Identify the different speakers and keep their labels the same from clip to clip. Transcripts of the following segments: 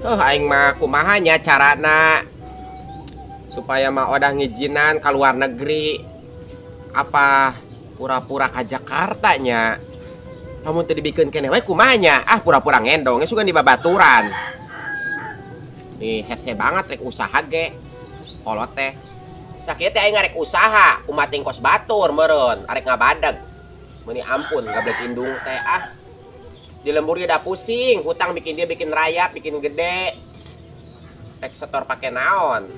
Speaker 1: Aing mah kumaha nya carana supaya Mak Odah ngijinan ka luar negeri. Apa pura-pura ka Jakarta nya? Lamun teu dibikeun keneh we kumaha nya? Ah, pura-pura ngendong sugan di babaturan. Nih hese banget rek usaha ge. Kolot teh. Sakieu teh aing ngarek usaha, umat kos batur meureun, arek ngabadeg. Meuni ampun gablek indung teh ah. Di lembur ge da pusing, hutang bikin dia bikin rayap, bikin gede. Rek setor pake naon?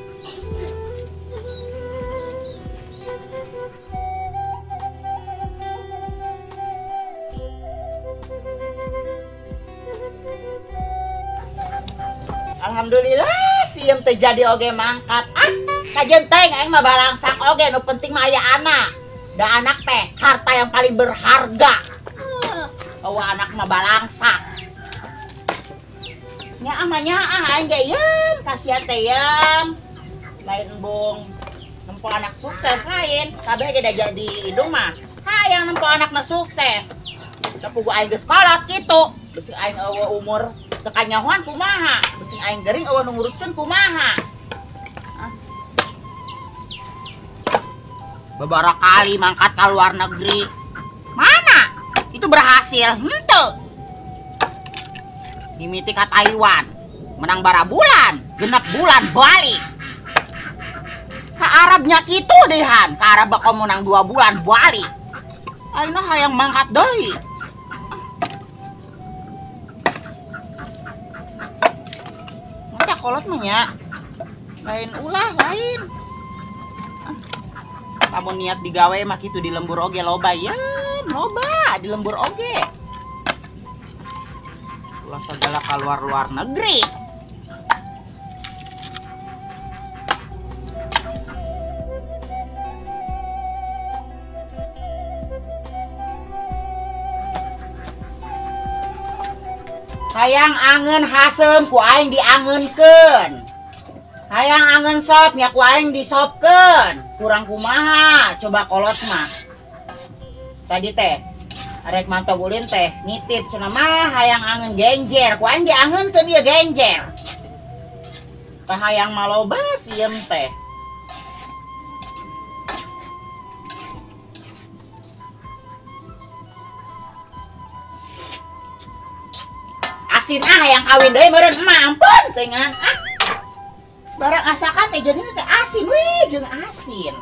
Speaker 2: Alhamdulillah sieum teh jadi oge mangkat. Ah, kajen teh aing mah balangsak oge, nu penting mah aya anak. Da anak teh harta yang paling berharga. Eueuh anak mah balangsak. Nyaah mah nyaah aing ge yeum, kasihan teh yeum. Lain embung nempo anak sukses lain, kabeh ge da jadi indung mah. Hayang nempo anakna sukses. Da puguh aing geus kolot kitu, beusi aing eueuh umur teu kanyahoan kumaha, beusi aing gering eueuh nu nguruskeun kumaha. Ah. Beberapa kali mangkat ka luar negeri. Mana? Itu berhasil, henteu. Mimiti ka Taiwan, menang bara bulan, genep bulan balik. Ka Arabnya kitu deui han, ka Arab bakal menang 2 bulan balik. Ayeuna hayang mangkat deui. Mata kolot mah nya. Lain ulah lain. Lamun niat digawe mah kitu di lembur oge loba ya, loba di lembur oge. Ulah segala keluar luar negeri. Hayang angen hasem ku aing diangenkeun. Hayang angen sop nya ku aing disopkeun. Kurang kumaha coba kolot mah. Tadi teh arek mantog ulin teh nitip cenah mah hayang angen genjer ku aing diangenkeun ieu genjer. Tah hayang maloba sieum teh. Asin ah hayang kawin deui meureun emak ampun teh ngan ah. Barang asakan teh jadina teh asin wih jeung asin.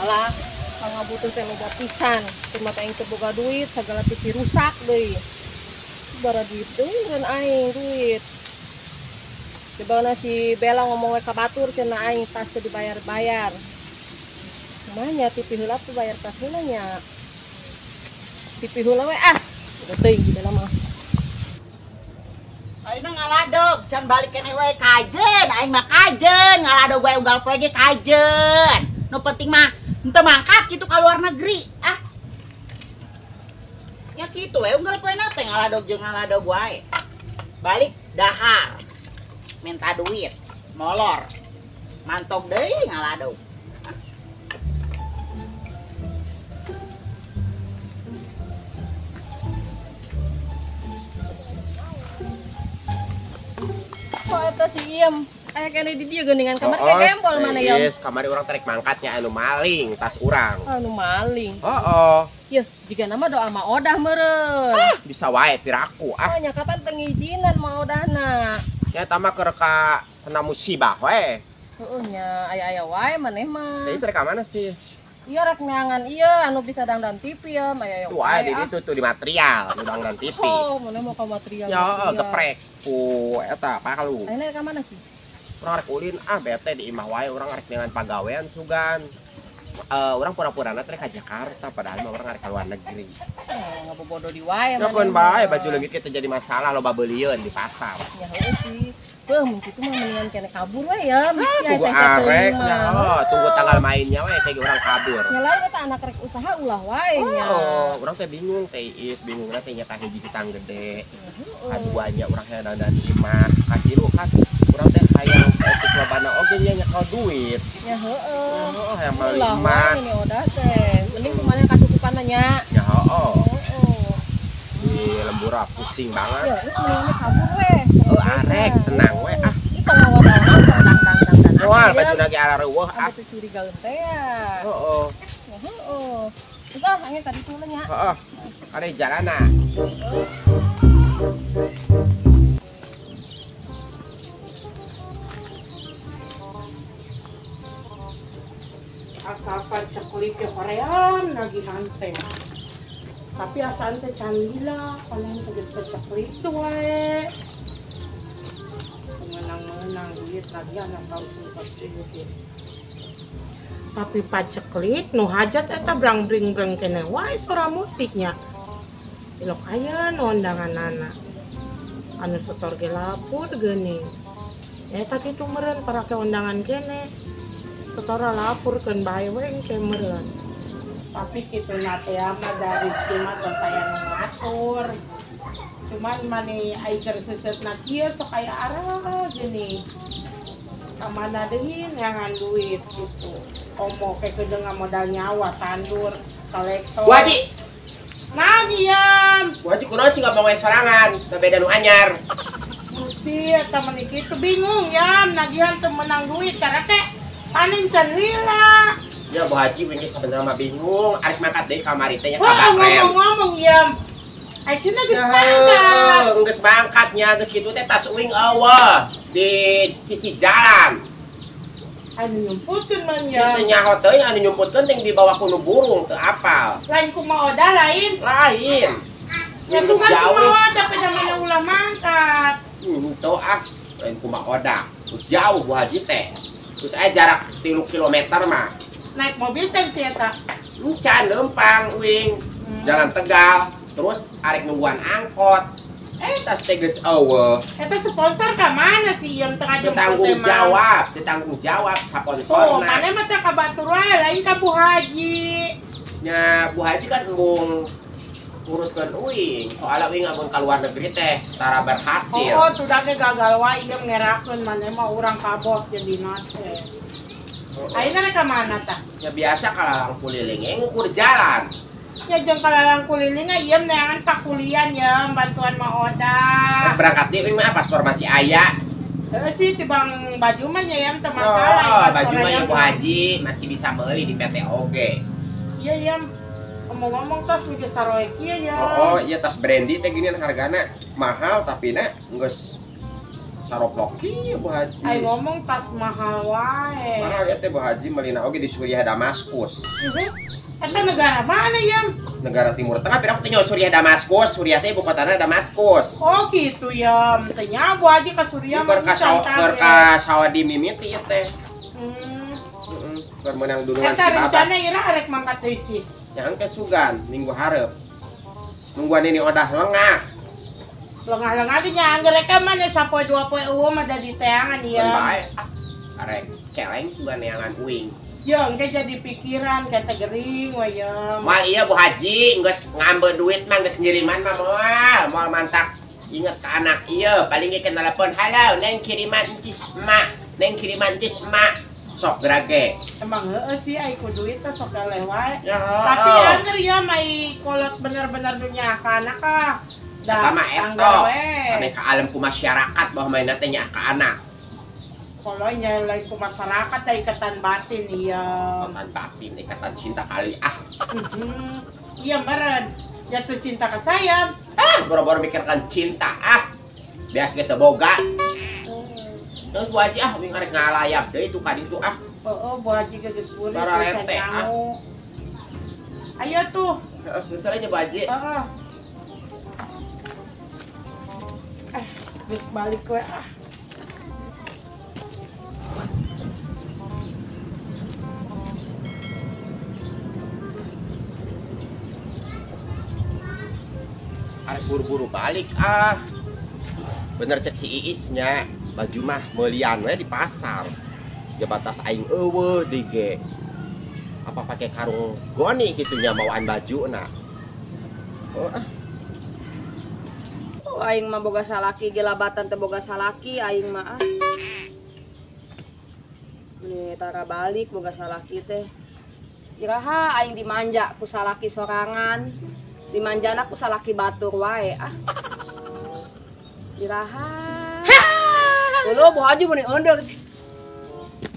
Speaker 3: Alah, pangabutuh teh loba pisan. Cuma teh aing teu boga duit, sagala TV rusak deui. Bara duit deui meureun aing duit. Coba na si Bella ngomong we ka batur cenah aing tas teu dibayar-bayar. Kumaha nya TV heula tuh bayar tas heula nya. TV heula we ah. Udah teuing si Bella mah.
Speaker 2: Ayeuna ngaladog, can balik keneh wae kajen, aing mah kajen, ngaladog wae unggal poe ge kajen. Nu penting mah henteu mangkat kitu ka luar negeri. Ah. Nya kitu we unggal poe na teh ngaladog jeung ngaladog wae. Balik dahar. Minta duit, molor. Mantog deui ngaladog.
Speaker 3: Kok eta si Iem aya keneh di dieu geuningan kamari kayak gembol mana ya?
Speaker 1: Yes, kamari urang tarik mangkatnya anu maling tas urang.
Speaker 3: Anu maling.
Speaker 1: Heeh.
Speaker 3: Yeuh, jiga nama doa ma Odah meureun.
Speaker 1: Ah, bisa wae piraku ah.
Speaker 3: Oh, nya kapan teu ngijinan ma Odahna?
Speaker 1: Nya eta mah keur ka kena musibah we.
Speaker 3: Heueuh nya aya-aya wae maneh mah.
Speaker 1: Jadi rek ka mana sih?
Speaker 3: Iya rek neangan ieu anu bisa dangdan TV ya, aya-aya
Speaker 1: tuh wae di ditu tuh di material, nu dangdan TV.
Speaker 3: Oh, maneh mau ka material.
Speaker 1: Ya, geprek ku eta palu.
Speaker 3: Ayeuna ka mana sih?
Speaker 1: Urang rek ulin ah bete di imah wae urang rek dengan pagawean sugan. Urang pura-purana teh ka Jakarta padahal mah urang rek ka luar negeri.
Speaker 3: Oh, ngabobodo di wae
Speaker 1: maneh. Ya keun bae baju leungit ge teu jadi masalah loba beulieun di pasar.
Speaker 3: Ya heueuh sih. Beuh, mun kitu mah mendingan kene kabur we ya.
Speaker 1: Ya arek nya, tunggu tanggal mainnya we kayak urang kabur.
Speaker 3: Nya lain eta anak rek usaha ulah wae nya.
Speaker 1: Oh, urang teh bingung teh Is, bingungna teh nya ka hiji hutang gede. Kaduanya urang hayang dandan imah, katilu kan urang teh hayang etik lobana oge nya nyekel duit.
Speaker 3: Ya heueuh.
Speaker 1: Heeh, hayang meuli emas.
Speaker 3: Ulah wae ini odah teh. Mending kumaha kasukupan mah nya.
Speaker 1: Ya heueuh.
Speaker 3: Heeh.
Speaker 1: Di lembur pusing banget.
Speaker 3: Ya, geus mendingan kabur we.
Speaker 1: Oh, arek tenang we ah.
Speaker 3: Ih, tong naon-naon, tong dang-dang-dang.
Speaker 1: Moal bajuna ge arareuweuh ah.
Speaker 3: Atuh curiga teh ya.
Speaker 1: Heeh.
Speaker 3: Heeh. Terus ah, angin tadi tuh nya.
Speaker 1: Heeh. Ada jalana.
Speaker 4: Asapan ceklik ke Korean nagihan teh. Tapi asaan teh can lila, paling tegas peceklik tuh wae. Menang-menang duit nagihan asal sumpah duit. Tapi paceklik nu hajat eta brang-bring-brang kene wae suara musiknya. Ilok aya nu undanganana. Anu setor ge lapur geuning. Eta kitu meureun parake undangan kene. Setora lapurkeun bae we engke meureun. Tapi kitu na teh mah dari mah tos aya nu ngatur. Cuman mani ai keur seuseutna kieu sok aya arah geuning. Kamana deui neangan duit gitu. Omo ke kedeung modal nyawa tandur kolektor.
Speaker 1: Bu Haji.
Speaker 4: Nah diam.
Speaker 1: Bu Haji kunaon sih ngomong sorangan, teu beda nu anyar.
Speaker 4: Gusti eta meni kitu bingung yam nagihan teu menang duit karena teh panen can lila.
Speaker 1: Ya Bu Haji ini sebenarnya mah bingung, arek mangkat deui kamari teh nya ka
Speaker 4: Wah,
Speaker 1: Bakrem.
Speaker 4: ngomong-ngomong yam. Ai cenah geus mangkat.
Speaker 1: Geus mangkat nya geus kitu teh tas uing eueuh di sisi jalan.
Speaker 4: Anu nyumputkeun man ya.
Speaker 1: Teu nyaho teuing anu nyumputkeun teh dibawa ku nu burung teu apal.
Speaker 4: Lain kumaha oda lain.
Speaker 1: Lain.
Speaker 4: Ya bukan kumaha oda pada mana ulah mangkat.
Speaker 1: Henteu ah, lain kumaha oda. Terus jauh Bu Haji teh. Terus aya jarak 3 kilometer mah.
Speaker 4: Naik mobil teh si eta.
Speaker 1: Encan leumpang uing. Jalan Tegal. Terus arek nungguan angkot. Tas teh geus eueuh.
Speaker 4: Eta sponsor ka mana sih yang tengah jemput
Speaker 1: tanggung jawab, ditanggung jawab sponsorna.
Speaker 4: Oh, mana mah teh ka batur wae lain ka Bu Haji.
Speaker 1: Nya Bu Haji kan embung nguruskeun uing. Soalnya uing amun ka luar negeri teh tara berhasil.
Speaker 4: Oh, tuh ge gagal wae ieu ngerakeun maneh mah urang kabos jadina teh. Ayeuna rek ka mana tah?
Speaker 1: Ya biasa kalalang kuliling ngukur jalan.
Speaker 4: Ya jeung kalalang kuliling ieu neangan pakulian ya bantuan mah oda.
Speaker 1: Berangkat deui mah paspor masih aya.
Speaker 4: Heeh sih tibang baju mah nya yam teu masalah.
Speaker 1: Oh, baju mah ya Bu Haji masih bisa meuli di PT OG.
Speaker 4: Iya yam. Ngomong-ngomong tas geus saroe kieu ya.
Speaker 1: Oh, iya tas brandy teh ginian hargana mahal tapi na geus taroplok kieu Bu Haji.
Speaker 4: Ai ngomong tas mahal wae.
Speaker 1: Mahal ya teh Bu Haji meulina oge di Suriah Damaskus.
Speaker 4: Eta negara mana yam?
Speaker 1: Negara Timur Tengah, pero aku teh Suriah Damaskus, Suriah teh ibu kotana Damaskus.
Speaker 4: Oh gitu yam, teh nya Bu Haji ka Suriah
Speaker 1: mah keur ka Saudi mimiti ieu teh. Keur meunang dunungan si Bapak.
Speaker 4: Eta rencana ira arek mangkat deui sih.
Speaker 1: Nya engke sugan minggu hareup. Nungguan ini odah lengah.
Speaker 4: Lengah-lengah ge nya angger rek mah nya sapoe dua poe eueuh mah da diteangan ieu.
Speaker 1: Bae. Arek celeng sugan neangan uing.
Speaker 4: Ya, engke jadi pikiran kata gering we ya.
Speaker 1: Moal iya Bu Haji, geus ngambil duit mah geus ngiriman mah moal, moal mantak inget ke anak ieu, paling ge telepon, "Halo, neng kiriman encis emak, neng kiriman encis emak." Sok gerage.
Speaker 4: Emang heueuh sih ai ku duit teh sok galeh wae.
Speaker 1: Ya,
Speaker 4: tapi anger ya mai kolot bener-bener dunya ka anak ah.
Speaker 1: Da mah eta. Ame ka alam ku masyarakat bahwa mainna teh nya ka anak.
Speaker 4: Kalau nyalain ke masyarakat ikatan batin iya.
Speaker 1: Ikatan batin, ikatan cinta kali ah.
Speaker 4: Iya meren, jatuh cinta ke saya.
Speaker 1: Ah, boro-boro mikirkan cinta ah. Bias gitu boga. Terus Bu Haji ah, wing arek ngalayap deui itu ka ditu ah.
Speaker 4: Oh, Bu Haji geus burit
Speaker 1: bararete ah.
Speaker 4: Ayo tuh.
Speaker 1: Heeh, geus aja Bu Haji.
Speaker 4: Heeh. Ah, geus balik we ah.
Speaker 1: Arek buru-buru balik ah. Bener cek si Iisnya, baju mah meulian we di pasar. Ya batas aing eueuh di ge. Apa pakai karung goni gitunya bawaan baju na. Oh ah.
Speaker 3: Oh, aing mah boga salaki ge labatan teh boga salaki aing mah ah. Meni tara balik boga salaki teh. Iraha aing dimanja ku salaki sorangan. Dimanjana ku salaki batur wae ah. Iraha. Dulu Bu Haji mun eundeur.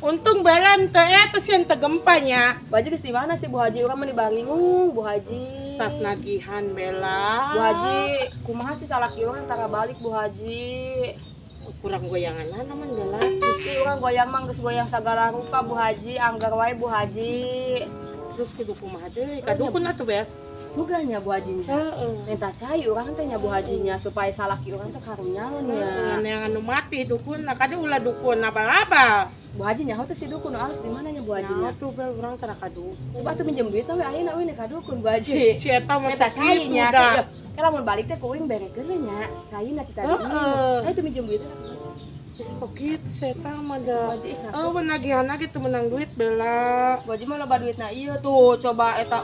Speaker 4: Untung balan teh eta sieun teu gempa nya.
Speaker 3: Bu Haji geus di mana sih Bu Haji? Urang mah dibangingung Bu Haji.
Speaker 4: Tas nagihan Bella.
Speaker 3: Bu Haji, kumaha sih salaki urang tara balik Bu Haji?
Speaker 4: Kurang goyangan naman Bella.
Speaker 3: Gusti urang goyang mah geus goyang sagala rupa Bu Haji, anggar wae Bu Haji.
Speaker 4: Terus kudu kumaha deui? Ka dukun atuh Bel.
Speaker 3: Suganya Bu Hajinya.
Speaker 4: Heeh.
Speaker 3: Minta cai urang teh nya Bu Hajinya supaya salaki urang teh karunyaeun nya.
Speaker 4: Yang anu mati dukun, nah kade ulah dukun abal-abal.
Speaker 3: Bu Haji nyaho teh si dukun alus di mana nya Bu Hajinya?
Speaker 4: Nyaho tuh Bel urang tara ka dukun.
Speaker 3: Coba atuh minjem duit we ayeuna we ka dukun Bu Haji.
Speaker 4: Si eta mah
Speaker 3: minta cai nya. Kalau mun balik teh kuing berekeun we nya. Caina ti tadi. Heeh. Ayo tuh minjem duit.
Speaker 4: Sok kitu si eta mah da. Oh, nagihanna ge teu meunang duit Bella.
Speaker 3: Bu Haji mah loba duitna ieu tuh coba eta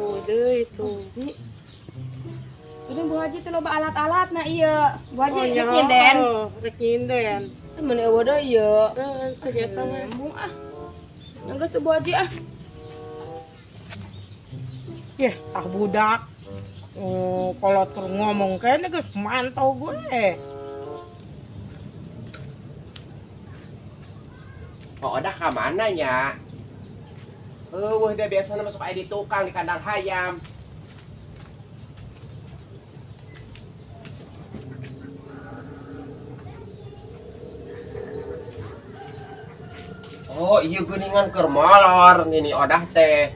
Speaker 4: Oh, deui itu.
Speaker 3: Gusti. Udah Bu Haji teh loba alat-alat na ieu. Bu Haji rek nyinden.
Speaker 4: Rek nyinden.
Speaker 3: Mun eueuh deui ieu.
Speaker 4: Heeh, sakitu mah.
Speaker 3: Embung ah. Geus tuh Bu Haji ah.
Speaker 4: Yeh, ah budak. Oh, kalau tur ngomong kayaknya geus mantau gue.
Speaker 1: Oh, udah ka mana nya? Eueuh da biasana masuk aya di tukang di kandang hayam. Oh, iya geuningan keur molor ngini odah teh.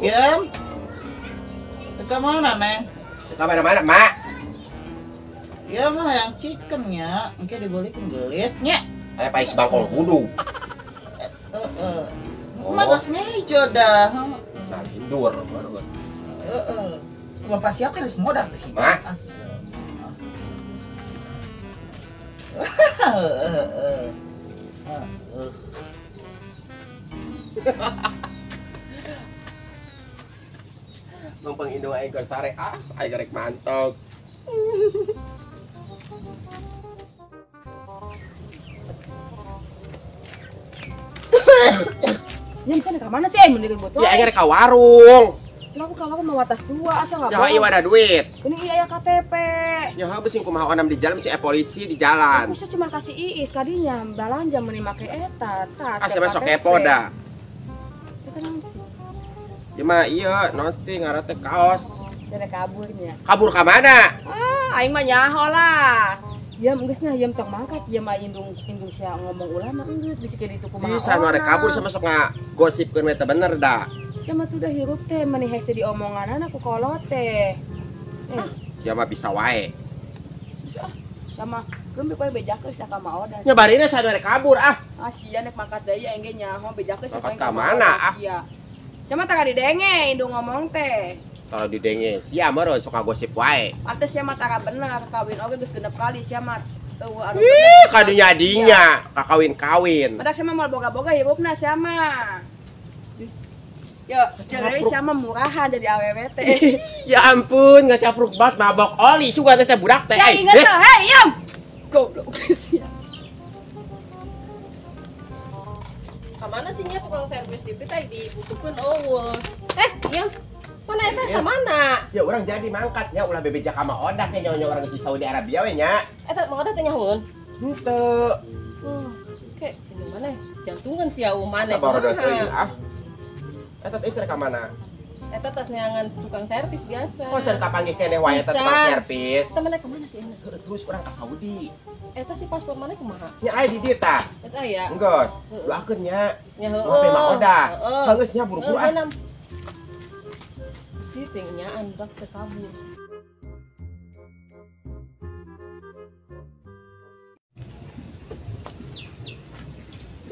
Speaker 2: Yem. Ke mana, Neng?
Speaker 1: Ke mana-mana, Mak?
Speaker 2: Ya mah yang chicken nya, engke dibelikin gelis nya.
Speaker 1: Aya pais bangkong kudu.
Speaker 2: Heeh. Mah geus ngejo dah.
Speaker 1: Nah, lindur baru.
Speaker 2: Heeh. Bapak siapa geus modar teh?
Speaker 1: Mah.
Speaker 2: Heeh.
Speaker 1: Numpang indung aing keur sare ah, aing rek mantog.
Speaker 3: Ya misalnya ke mana sih aing mendingan buat
Speaker 1: Ya aing rek ka warung.
Speaker 3: Lah aku ka warung mau atas dua asa enggak.
Speaker 1: Ya ieu ada duit.
Speaker 3: Ini iya ya KTP.
Speaker 1: Ya heuh kumaha onam di jalan si polisi di jalan.
Speaker 3: Aku sih cuma kasih iis kadinya belanja meuni make eta tas.
Speaker 1: Ah siapa sok kepo da. Ya mah iya naon sih ngaran teh kaos.
Speaker 3: Cenah kaburnya.
Speaker 1: Kabur ka mana?
Speaker 3: Ah aing mah nyaho lah. Ya geus nya yem tong mangkat ya mah indung indung sia ngomong ulah mah geus bisi ke ditu kumaha.
Speaker 1: Bisa nu arek kabur sama sok ngagosipkeun we teh bener da.
Speaker 3: Sia mah tuh dah hirup teh meni hese diomonganana ku kolot teh.
Speaker 1: Sia mah bisa wae.
Speaker 3: Sama geum we bejakeun sia ka Maodan.
Speaker 1: Nyebarina sia arek kabur ah.
Speaker 3: Ah sia nek mangkat deui aing ge nyaho bejakeun sia
Speaker 1: ka mana ah.
Speaker 3: Sia. Sia mah tara didenge indung ngomong teh.
Speaker 1: Kalau didenge sia mah sok ngagosip wae.
Speaker 3: Pantes sia mah tara bener kawin oge geus genep kali sia mah eueuh anu.
Speaker 1: Ih, kadunya dinya kakawin-kawin.
Speaker 3: Matak sia mah moal boga-boga hirupna sia mah. Yo, cerai sia mah murahan jadi awewe teh.
Speaker 1: Ya ampun, ngacapruk banget mabok oli sugan teh budak teh.
Speaker 3: Sia inget teh, hei, yam. Goblok sia.
Speaker 5: Ka mana sih nya tukang servis TV teh dibutuhkeun eueuh. Yam. Mana eta ka mana?
Speaker 1: Ya urang jadi mangkatnya ulah bebeja ka Ma Odah nya nyonya urang di Saudi Arabia we nya.
Speaker 5: Eta Ma Odah teh nyahoeun?
Speaker 1: Henteu.
Speaker 5: Oh, oke, ini mana? Jantungan sia umane.
Speaker 1: Sabar teuing ah. Eta teh ka mana?
Speaker 5: Eta tas neangan tukang servis biasa.
Speaker 1: Oh, can kapanggih keneh wae eta tukang servis.
Speaker 5: Eta mana ka mana sih enak?
Speaker 1: Terus urang ka Saudi.
Speaker 5: Eta si paspor mana kumaha?
Speaker 1: Nya aya di dieu tah.
Speaker 5: Geus aya.
Speaker 1: Enggeus. Doakeun nya.
Speaker 5: Nya heueuh.
Speaker 1: Ma Odah. Bagus nya buru-buru ah.
Speaker 5: Tingnyaan dak teh kabur.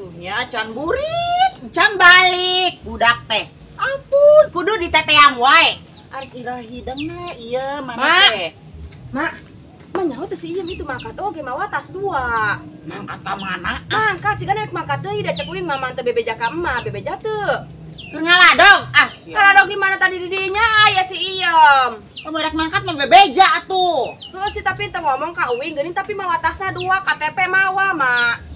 Speaker 2: Tuh nya can burit, can balik budak teh. Ampun, kudu diteteang wae. Arek ira hidangna ieu mana teh?
Speaker 3: Mak, mah nyaho teh si Iyem itu mangkat oge mawa tas dua.
Speaker 2: Mangkat ka mana?
Speaker 3: Mangkat siga rek mangkat deui da cek uing mah teh bebeja ka emak, bebeja teu.
Speaker 2: Keur ngaladong ah.
Speaker 3: Ngaladong di mana tadi didinya aya si Iyem.
Speaker 2: Kamu rek mangkat mah bebeja atuh.
Speaker 3: Heuh sih tapi teu ngomong ka uing geuning tapi mawa tasna dua, KTP mawa, Mak.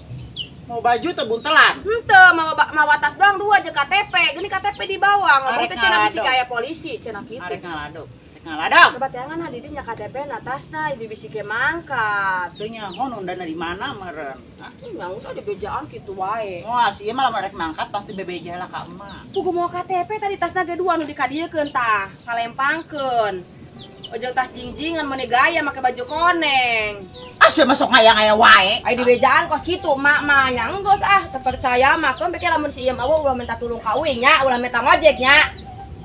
Speaker 2: Mau baju teh buntelan?
Speaker 3: Henteu, mawa tas doang dua jeung KTP. Geuning KTP dibawa, ngomong teh cenah bisi kaya polisi, cenah kitu.
Speaker 2: Arek ngaladog. Arek ngaladog.
Speaker 3: Coba teangan ha di dinya KTP na tasna di bisi ke mangkat.
Speaker 2: Teu nyaho nundana di mana meureun?
Speaker 3: Hah? Nggak usah dibejaan kitu wae.
Speaker 2: Moal sih mah lamun rek mangkat pasti bebeja lah ka emak.
Speaker 3: Puguh mau KTP tadi tasna ge dua nu dikadiekeun tah, salempangkeun. Ojong tas jingjingan meni gaya make baju koneng.
Speaker 2: Ah sia masuk ngaya-ngaya wae.
Speaker 3: Ai dibejaan kos kitu mak mah nya enggeus ah teu percaya mah keun beke lamun si ieu mah ulah minta tulung ka uing nya, ulah minta ngojek nya.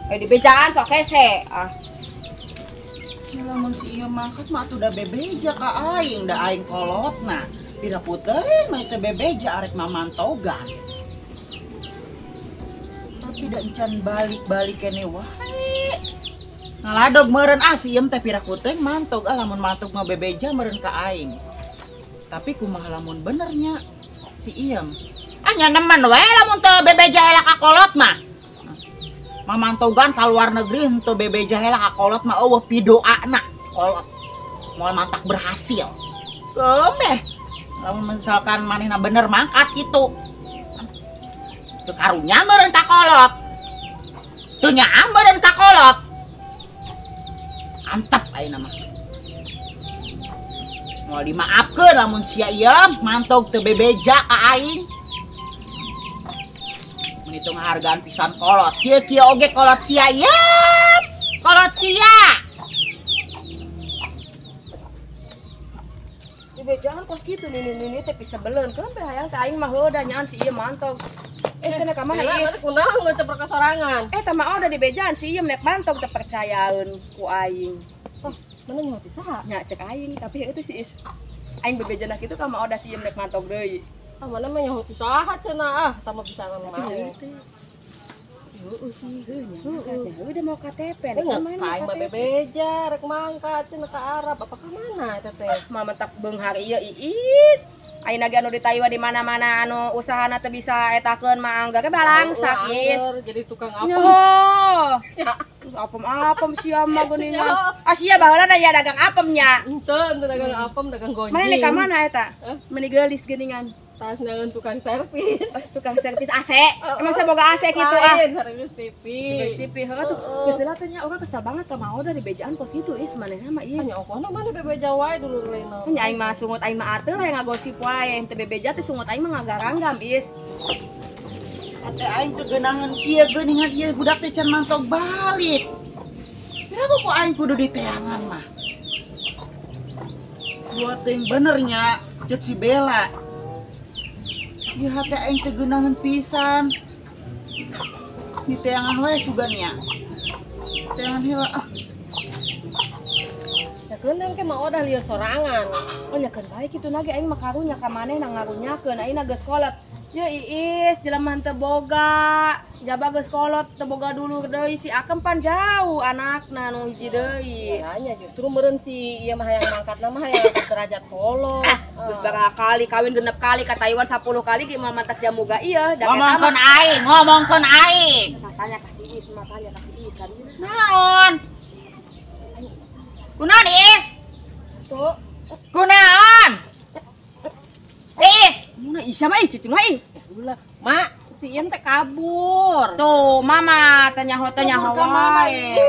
Speaker 3: Ai dibejaan sok hese ah.
Speaker 2: Lamun si ieu mangkat mah atuh da bebeja ka aing, da aing kolotna. Pira puteuing mah teu bebeja arek mamantogan. Tapi da encan balik-balik kene wae. Ngaladog meureun ah si ieu teh pira kuteng mantog ah lamun mantog mah bebeja meureun ka aing. Tapi kumaha lamun benernya si ieu. Ah nya nemen we lamun teu bebeja heula ka kolot mah. Mamantogan ka luar negeri henteu bebeja heula ka kolot mah eueuh pidoana kolot. Moal mantak berhasil. Geumeh. Lamun misalkan manehna bener mangkat kitu. Teu karunya meureun ka kolot. Teu nyaah meureun ka kolot. Antep ayeuna mah. Moal dimaafkeun lamun sia ieu mantog teu bebeja ka aing. Mun itu ngahargaan pisan kolot. Kieu-kieu oge kolot sia ieu. Kolot sia.
Speaker 3: Dibejaan kos kitu nini-nini teh pisebeleun. Keun be hayang teh aing mah heueuh da nyaan si ieu mantog. Cenah ka mana Is? Kunaon ngeucep ka sorangan? Tah mah udah dibejaan si ieu nek mantog teu percayaeun ku aing. Oh, mana nyaho ti saha? Nya cek aing, tapi heueuh teh si Is. Aing bebejana kitu ka mah udah si ieu nek mantog deui. Ah, mana mah nyaho ti saha cenah ah, tah mah bisa mah. Heueuh sih, heueuh. Udah mau KTP, nek ka mana? Aing mah bebeja rek mangkat cenah ka Arab, apa ka mana eta teh? Mah mentak beunghar ieu Iis. Ayeuna ge anu di Taiwan di mana-mana anu usahana teu bisa etakeun mah anggar ge balangsak Is. Jadi tukang apem. Ya. Apem-apem sia mah geuningan. Ah sia baheula da ya dagang apem nya. Henteu, henteu dagang apem, dagang gonjing. Mana nek ka mana eta? Meuni geulis geuningan. Tas naon tukang servis. Oh, tukang servis AC. Emang saya boga AC kitu ah. Servis TV. Servis TV heuh tuh. Geus lah teh nya urang kesel banget ka mah udah dibejaan kos kitu Is manehna mah Is. Nya okohna mana bebeja wae dulur lainna. Nya aing mah sungut aing mah arteu hayang ngagosip wae henteu bebeja teh sungut aing mah ngagaranggam Is.
Speaker 2: Ate aing teu geunangeun kieu geuningan ieu budak teh can mantog balik. Kira ku aing kudu diteangan mah. Dua teh bener nya ceuk si Bella. Ya hati aing teu geunaheun pisan. Diteangan wae sugan nya. Teangan heula ah.
Speaker 5: Ya keun ke mah odah lieu sorangan.
Speaker 3: Oh nya keun bae kitu lagi aing mah karunya ka manehna ngarunyakeun aing geus kolot. Ye Iis jelema teu boga, jaba geus kolot teu boga dulur deui si Akem pan jauh anakna nu hiji deui.
Speaker 5: Ya justru meureun si ieu mah hayang mangkatna mah hayang derajat kolot.
Speaker 3: Geus baraha kali kawin 6 kali ka Taiwan 10 kali ge moal mantak jamuga ieu da eta
Speaker 2: ngomongkeun aing, ngomongkeun aing.
Speaker 3: Tanya ka si Is, mah tanya ka si Is tadi.
Speaker 2: Naon? Kunaon Is?
Speaker 3: Tuh.
Speaker 2: Kunaon? Is.
Speaker 3: Mun Isya mah ih cicing mah ih.
Speaker 5: Ulah, Mak, si Ian teh kabur.
Speaker 3: Tuh, mama tanya ho wae.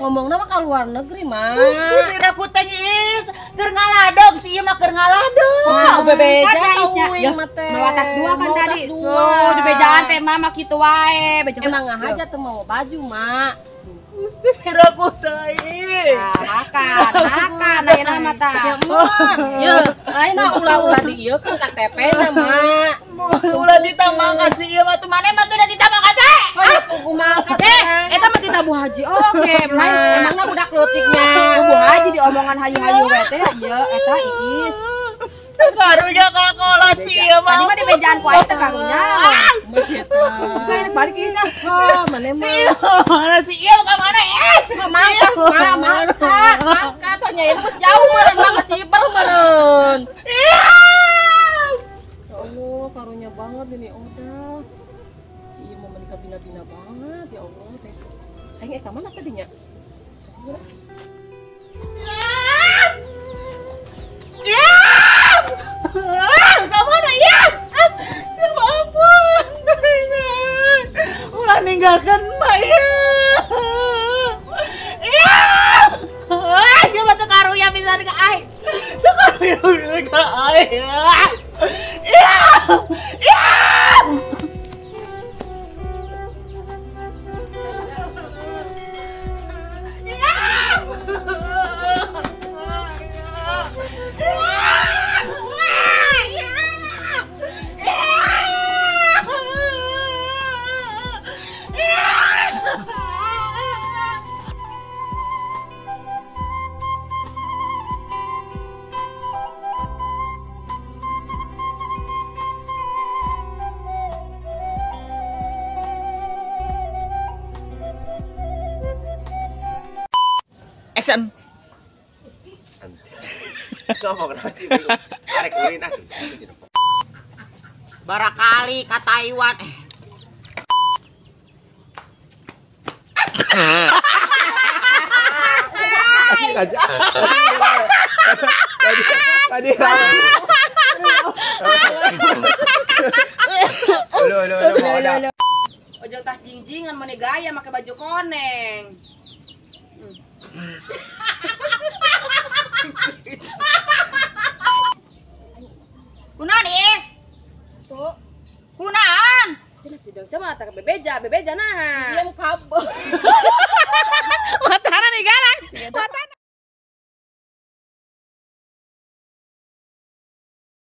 Speaker 5: Ngomongna mah ka luar negeri, Mak.
Speaker 2: Gusti pira ku teh Is, keur ngaladog si ieu mah keur ngaladog.
Speaker 5: Mah bebeja teuing mah teh.
Speaker 3: Mawa tas dua kan tadi. Tuh, dibejaan teh mama kitu wae.
Speaker 5: Emang ngahaja teu mau baju, Mak.
Speaker 2: Gusti pira ku teh.
Speaker 3: Makan, makan ayeuna mah tah.
Speaker 5: Ye, ayeuna ulah-ulah di ieu keun KTP na, Mak.
Speaker 2: Ulah ditamangkat si ieu mah tuh maneh mah tuh udah ditamangkat teh.
Speaker 5: Oh, pugu mangkat.
Speaker 3: Eta mah tita Bu Haji oge,
Speaker 5: emangna budak leutiknya.
Speaker 3: Bu Haji diomongan hayu-hayu we teh, ieu eta Iis.
Speaker 2: Teu karunya ka kolot si ieu mah.
Speaker 3: Tadi mah dibejaan ku aing teh karunya.
Speaker 5: Geus eta.
Speaker 3: Saya balik Iis ah.
Speaker 5: Oh, maneh mah.
Speaker 2: Mana si ieu ka mana eh?
Speaker 5: Mangkat, mangkat, mangkat nya ieu geus jauh meureun mah geus siber meureun. Ya Allah, karunya banget ini udah. Si ieu mau menikah bina-bina banget ya Allah teh. Aing ka mana tadi nya?
Speaker 2: Ya! Ka mana ya? Action.
Speaker 1: Ngomong kenapa sih? Arek ulin ah.
Speaker 2: Barakali ka Taiwan.
Speaker 1: Tadi. Lo.
Speaker 3: Ojol tas jingjingan mana gaya make baju koneng.
Speaker 2: Kunaon Is?
Speaker 5: Tuh.
Speaker 2: Kunaon?
Speaker 3: Cenah sidang sama tak bebeja, bebeja nah.
Speaker 5: Diam kabel.